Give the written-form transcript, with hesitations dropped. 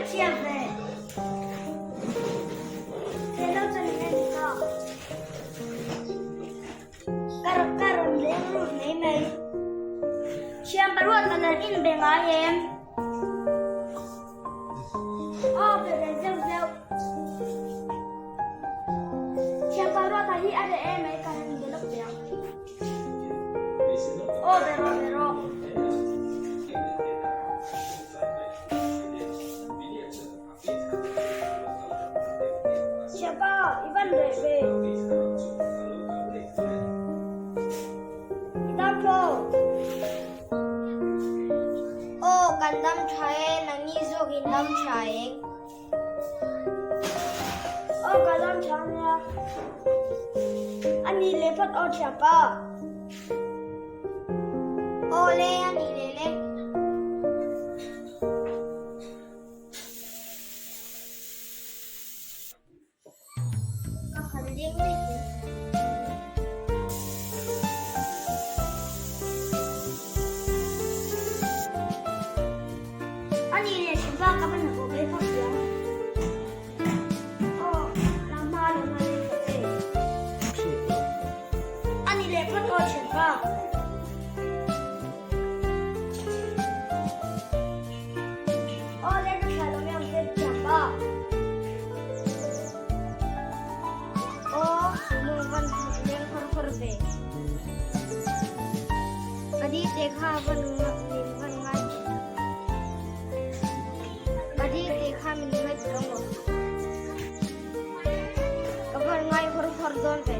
chhia ve. Thehlo chuan in en ta. Ka ka rawn leng lut mai mai. Thiam paruat ka nan in be ngai em? Aw be ve zeuh zeuh. Thiam paruat hi a reh em mai ka han be lawk ve ang. Aw be rawh be rawh. Thianpa, i van reh ve. I dam maw? Aw, kan dam tha e, nangni zawk in dam tha eng. Aw, ka dam tha ania. A nih leh phawt aw thianpa. Aw le, a nih leh le. Ka han ding mai thei. A nih leh hrim bak ka hman haw phei phawt hian. Aw, la hma lo hma leh phawt e. A nih leh phawt aw thianpa. Aw le ka thla lo miang che thiam ba. Aw lung van leng khawr khawr ve. Ka di te kha van min van ngai Ka di te kha min ngai tawh maw. Ka van ngai khawr khawr dawn ve.